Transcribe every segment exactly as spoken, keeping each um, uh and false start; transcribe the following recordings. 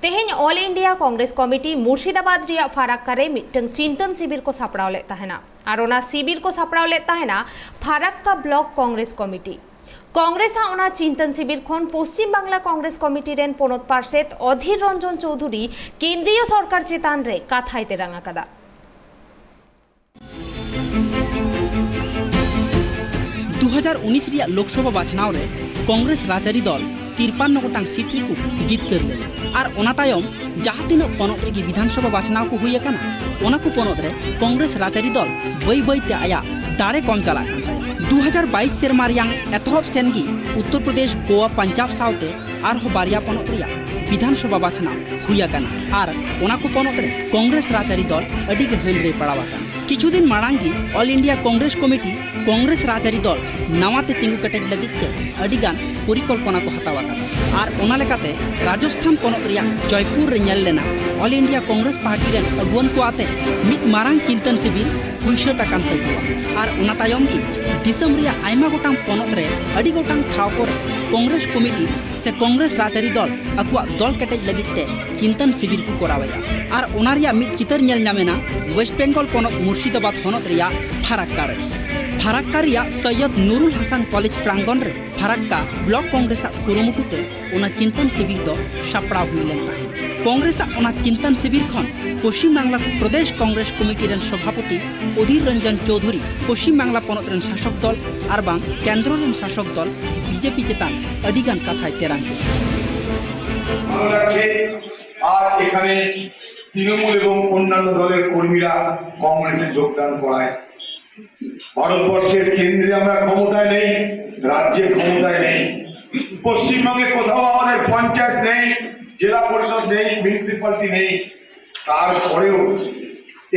ᱛᱮᱦᱮᱧ all India Congress committee Murshidabad ᱨᱮᱭᱟᱜ ᱯᱷᱟᱨᱟᱠᱠᱟ ᱨᱮ ᱢᱤᱫᱴᱟᱝ ᱪᱤᱱᱛᱚᱱ ᱥᱤᱵᱤᱨ ᱠᱚ ᱥᱟᱯᱲᱟᱣ ᱞᱮᱫ ᱛᱟᱦᱮᱱᱟ᱾ ᱟᱨ ᱚᱱᱟ ᱥᱤᱵᱤᱨ ᱠᱚ ᱥᱟᱯᱲᱟᱣ ᱞᱮᱫ ᱛᱟᱦᱮᱱᱟ ᱯᱷᱟᱨᱟᱠᱠᱟ ᱵᱞᱚᱠ ᱠᱚᱝᱜᱨᱮᱥ ᱠᱚᱢᱤᱴᱤ᱾ ᱠᱚᱝᱜᱨᱮᱥ ᱟᱜ ᱚᱱᱟ ᱪᱤᱱᱛᱚᱱ ᱥᱤᱵᱤᱨ ᱠᱷᱚᱱ ᱯᱚᱥᱪᱤᱢ ᱵᱟᱝᱞᱟ ᱠᱚᱝᱜᱨᱮᱥ ᱠᱚᱢᱤᱴᱤ ᱨᱮᱱ ᱯᱚᱱᱚᱛ ᱯᱟᱨᱥᱮᱛ ᱚᱫᱷᱤᱨ ᱨᱚᱧᱡᱚᱱ ᱪᱳᱣᱫᱷᱩᱨᱤ ᱠᱮᱱᱫᱨᱤᱭᱚ ᱥᱚᱨᱠᱟᱨ ᱪᱮᱛᱟᱱ ᱨᱮ ᱠᱟᱛᱷᱟᱭ ᱛᱮᱨᱟᱝ ᱟᱠᱟᱫᱟ᱾ ᱫᱩ ᱦᱟᱡᱟᱨ ᱩᱱᱤᱥ ᱨᱮᱭᱟᱜ ᱞᱳᱠᱥᱚᱵᱷᱟ ᱵᱟᱪᱷᱱᱟᱣ ᱨᱮ ᱠᱚᱝᱜᱨᱮᱥ ᱨᱟᱡᱽᱟᱹᱨᱤ ᱫᱚᱞ ᱛᱤᱨᱯᱟᱱᱱᱚ ᱜᱚᱴᱟᱝ ᱥᱤᱴ ᱨᱮᱠᱚ ᱡᱤᱛᱠᱟᱹᱨ ᱞᱮᱱᱟ᱾ ᱟᱨ ᱚᱱᱟ ᱛᱟᱭᱚᱢ ᱡᱟᱦᱟᱸ ᱛᱤᱱᱟᱹᱜ ᱯᱚᱱᱚᱛ ᱨᱮᱜᱮ ᱵᱤᱫᱷᱟᱱ ᱥᱚᱵᱷᱟ ᱵᱟᱪᱷᱱᱟᱣ ᱠᱚ ᱦᱩᱭ ᱟᱠᱟᱱᱟ, ᱚᱱᱟ ᱠᱚ ᱯᱚᱱᱚᱛ ᱨᱮ ᱠᱚᱝᱜᱨᱮᱥ ᱨᱟᱡᱽᱟᱹᱨᱤ ᱫᱚᱞ ᱵᱟᱹᱭ ᱵᱟᱹᱭ ᱛᱮ ᱟᱭᱟᱜ ᱫᱟᱲᱮ ᱠᱚᱢ ᱪᱟᱞᱟᱜ ᱠᱟᱱ ᱛᱟᱭᱟ᱾ ᱫᱩ ᱦᱟᱡᱟᱨ ᱵᱟᱭᱤᱥ ᱥᱮᱨᱢᱟ ᱨᱮᱭᱟᱝ ᱮᱛᱚᱦᱚᱵ ᱥᱮᱱ ᱜᱮ ᱩᱛᱛᱚᱨ ᱯᱨᱚᱫᱮᱥ, ᱜᱳᱣᱟ, ᱯᱟᱧᱡᱟᱵᱽ ᱥᱟᱶᱛᱮ ᱟᱨᱦᱚᱸ ᱵᱟᱨᱭᱟ ᱯᱚᱱᱚᱛ ᱨᱮᱭᱟᱜ ᱵᱤᱫᱷᱟᱱ ᱥᱚᱵᱷᱟ ᱵᱟᱪᱷᱱᱟᱣ ᱦᱩᱭ ᱟᱠᱟᱱᱟ᱾ ᱟᱨ ᱚᱱᱟ ᱠᱚ ᱯᱚᱱᱚᱛ ᱨᱮ ᱠᱚᱝᱜᱨᱮᱥ ᱨᱟᱡᱽᱟᱹᱨᱤ ᱫᱚᱞ ᱟᱹᱰᱤ ᱜᱮ ᱦᱟᱹᱱ ᱨᱮᱭ ᱯᱟᱲᱟᱣ ᱟᱠᱟᱱᱟ᱾ ᱠᱤᱪᱷᱩ ᱫᱤᱱ ᱢᱟᱲᱟᱝ ᱜᱮ all India Congress committee Congress ᱨᱟᱡᱽᱟᱹᱨᱤ ᱫᱚᱞ ᱱᱟᱣᱟ ᱛᱮ ᱛᱤᱸᱜᱩ ᱠᱮᱴᱮᱡ ᱞᱟᱹᱜᱤᱫ ᱛᱮ ᱟᱹᱰᱤ ᱜᱟᱱ ᱯᱚᱨᱤᱠᱚᱞᱯᱚᱱᱟ ᱠᱚ ᱦᱟᱛᱟᱣ ᱟᱠᱟᱫᱟ᱾ ᱟᱨ ᱚᱱᱟ ᱞᱮᱠᱟᱛᱮ ᱨᱟᱡᱚᱥᱛᱷᱟᱱ ᱯᱚᱱᱚᱛ ᱨᱮᱭᱟᱜ ᱡᱚᱭᱯᱩᱨ ᱨᱮ ᱧᱮᱞ ᱞᱮᱱᱟ ᱚᱞ ᱤᱱᱰᱤᱭᱟ ᱠᱚᱝᱜᱨᱮᱥ ᱯᱟᱨᱴᱤ ᱨᱮᱱ ᱟᱹᱜᱩᱣᱟᱹᱱ ᱠᱚ ᱟᱛᱮ ᱢᱤᱫ ᱢᱟᱨᱟᱝ ᱪᱤᱱᱛᱚᱱ ᱥᱤᱵᱤᱨ ᱦᱩᱭ ᱥᱟᱹᱛ ᱟᱠᱟᱱ ᱛᱟᱠᱚᱣᱟ᱾ ᱟᱨ ᱚᱱᱟ ᱛᱟᱭᱚᱢ ᱜᱮ ᱫᱤᱥᱚᱢ ᱨᱮᱭᱟᱜ ᱟᱭᱢᱟ ᱜᱚᱴᱟᱝ ᱯᱚᱱᱚᱛ ᱨᱮ ᱟᱹᱰᱤ ᱜᱚᱴᱟᱝ ᱴᱷᱟᱶ ᱠᱚᱨᱮ ᱠᱚᱝᱜᱨᱮᱥ ᱠᱚᱢᱤᱴᱤ ᱥᱮ ᱠᱚᱝᱜᱨᱮᱥ ᱨᱟᱡᱽᱟᱹᱨᱤ ᱫᱚᱞ ᱟᱠᱚᱣᱟᱜ ᱫᱚᱞ ᱠᱮᱴᱮᱡ ᱞᱟᱹᱜᱤᱫ ᱛᱮ ᱪᱤᱱᱛᱚᱱ ᱥᱤᱵᱤᱨ ᱠᱚ ᱠᱚᱨᱟᱣᱮᱫᱼᱟ᱾ ᱟᱨ ᱚᱱᱟ ᱨᱮᱭᱟᱜ ᱢᱤᱫ ᱪᱤᱛᱟᱹᱨ ᱧᱮᱞ ᱧᱟᱢᱮᱱᱟ ᱣᱮᱥᱴ ᱵᱮᱝᱜᱚᱞ ᱯᱚᱱᱚᱛ ᱢᱩᱨᱥᱤᱫᱟᱵᱟᱫᱽ ᱦᱚᱱᱚᱛ ᱨᱮᱭᱟᱜ ᱯᱷᱟᱨᱟᱠᱠᱟ ᱨᱮ᱾ ᱯᱷᱟᱨᱟᱠᱠᱟ ᱨᱮᱭᱟᱜ ᱥᱚᱭᱭᱚᱫ ᱱᱩᱨᱩᱞ ᱦᱟᱥᱟᱱ ᱠᱚᱞᱮᱡᱽ ᱯᱨᱟᱝᱜᱚᱱ ᱨᱮ ᱯᱷᱟᱨᱟᱠᱠᱟ ᱵᱞᱚᱠ ᱠᱚᱝᱜᱨᱮᱥ ᱟᱜ ᱠᱩᱨᱩᱢᱩᱴᱩ ᱛᱮ ᱚᱱᱟ ᱪᱤᱱᱛᱚᱱ ᱥᱤᱵᱤᱨ ᱫᱚ ᱥᱟᱯᱲᱟᱣ ᱦᱩᱭ ᱞᱮᱱ ᱛᱟᱦᱮᱸᱫ᱾ ᱠᱚᱝᱜᱨᱮᱥ ᱟᱜ ᱚᱱᱟ ᱪᱤᱱᱛᱚᱱ ᱥᱤᱵᱤᱨ ᱠᱷᱚᱱ ᱯᱚᱥᱪᱤᱢ ᱵᱟᱝᱞᱟ ᱯᱨᱚᱫᱮᱥ ᱠᱚᱝᱜᱨᱮᱥ ᱠᱚᱢᱤᱴᱤ ᱨᱮᱱ ᱥᱚᱵᱷᱟᱯᱚᱛᱤ ᱚᱫᱷᱤᱨ ᱨᱚᱧᱡᱚᱱ ᱪᱳᱣᱫᱷᱩᱨᱤ, ᱯᱚᱥᱪᱤᱢ ᱵᱟᱝᱞᱟ ᱯᱚᱱᱚᱛ ᱨᱮᱱ ᱥᱟᱥᱚᱠ ᱫᱚᱞ ᱟᱨ ᱵᱟᱝ ᱠᱮᱱᱫᱨᱚ ᱨᱮᱱ ᱥᱟᱥᱚᱠ ᱫᱚᱞ ᱵᱤᱡᱮᱯᱤ ᱪᱮᱛᱟᱱ ᱟᱹᱰᱤ ᱜᱟᱱ ᱠᱟᱛᱷᱟᱭ ᱛᱮᱨᱟᱝ ᱠᱮᱫᱟ᱾ ভালো লাগছে। আর এখানে তৃণমূল এবং অন্যান্য দলের কর্মীরা কংগ্রেসে যোগদান করায়। ভারতবর্ষের কেন্দ্রে আমরা ক্ষমতায় নেই, রাজ্যে ক্ষমতায় নেই, পশ্চিমবঙ্গে কোথাও আমাদের পঞ্চায়েত নেই, জেলা পরিষদ নেই, মিউনিসিপ্যালিটি নেই। তারপরেও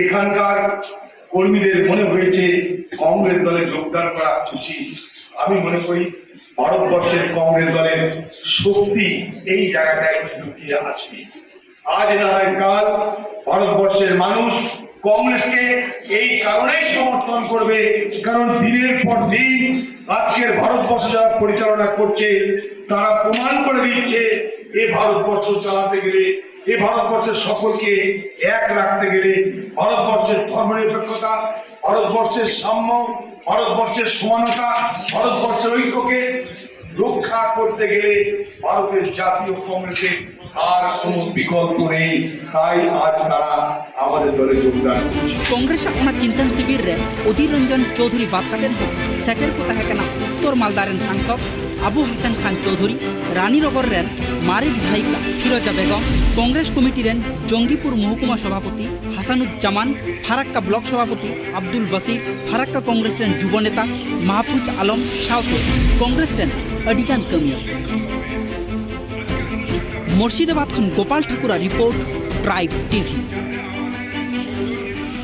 এখানকার কর্মীদের মনে হয়েছে কংগ্রেস দলে যোগদান করা উচিত। আমি মনে করি ভারতবর্ষের কংগ্রেস দলের শক্তি এই জায়গাটায় লুকিয়ে আছে। আজ না হয় কাল ভারতবর্ষের মানুষ কংগ্রেসকে এই কারণেই সমর্থন করবে, কারণ দিনের পর দিন আজকের ভারতবর্ষ যারা পরিচালনা করছে, তারা প্রমাণ করে দিচ্ছে এই ভারতবর্ষ চালাতে গেলে, এই ভারতবর্ষের সকলকে এক রাখতে গেলে, ভারতবর্ষের ধর্মনিরপেক্ষতা, ভারতবর্ষের সাম্য, ভারতবর্ষের সমানতা, ভারতবর্ষের ঐক্যকে রক্ষা করতে গেলে ভারতের জাতীয় কংগ্রেসের আর কোনো বিকল্প নেই। তাই আজ তারা আমাদের দলে যোগদান করছে। ᱠᱚᱝᱜᱨᱮᱥ ᱟᱜ ᱚᱱᱟ ᱪᱤᱱᱛᱟᱹᱱ ᱥᱤᱵᱤᱨ ᱨᱮ ᱚᱫᱤᱨ ᱨᱚᱧᱡᱚᱱ ᱪᱳᱣᱫᱷᱩᱨᱤ ᱵᱟᱫ ᱠᱟᱛᱮ ᱦᱚᱸ ᱥᱮᱴᱮᱨ ᱠᱚ ᱛᱟᱦᱮᱸ ᱠᱟᱱᱟ ᱩᱛᱛᱚᱨ ᱢᱟᱞᱫᱟ ᱨᱮᱱ ᱥᱟᱝᱥᱚᱫ ᱟᱵᱩ ᱦᱟᱥᱟᱱ ᱠᱷᱟᱱ ᱪᱳᱣᱫᱷᱩᱨᱤ, ᱨᱟᱱᱤᱱᱚᱜᱚᱨ ᱨᱮᱱ ᱢᱟᱨᱮ ᱵᱤᱫᱷᱟᱭᱤᱠᱟ ᱯᱷᱤᱨᱳᱡᱟ ᱵᱮᱜᱚᱢ, ᱠᱚᱝᱜᱨᱮᱥ ᱠᱚᱢᱤᱴᱤ ᱨᱮᱱ ᱡᱚᱝᱜᱤᱯᱩᱨ ᱢᱚᱦᱠᱩᱢᱟ ᱥᱚᱵᱷᱟᱯᱚᱛᱤ ᱦᱟᱥᱟᱱᱩᱡᱽᱡᱟᱢᱟᱱ, ᱯᱷᱟᱨᱟᱠᱠᱟ ᱵᱞᱚᱠ ᱥᱚᱵᱷᱟᱯᱚᱛᱤ ᱟᱵᱫᱩᱞ ᱵᱟᱥᱤᱨ, ᱯᱷᱟᱨᱟᱠᱠᱟ ᱠᱚᱝᱜᱨᱮᱥ ᱨᱮᱱ ᱡᱩᱵᱚ ᱱᱮᱛᱟ ᱢᱟᱦᱯᱩᱡᱽ ᱟᱞᱚᱢ ᱥᱟᱶᱛᱮ ᱠᱚᱝᱜᱨᱮᱥ ᱨᱮᱱ ᱟᱹᱰᱤᱜᱟᱱ ᱠᱟᱹᱢᱤᱭᱟᱹ ᱠᱚ᱾ ᱢᱩᱨᱥᱤᱫᱟᱵᱟᱫᱽ ᱠᱷᱚᱱ ᱜᱳᱯᱟᱞ ᱴᱷᱟᱠᱩᱨᱟᱜ ᱨᱤᱯᱳᱨᱴ, ᱴᱨᱟᱭᱤᱵᱽ ᱴᱤᱵᱷᱤ᱾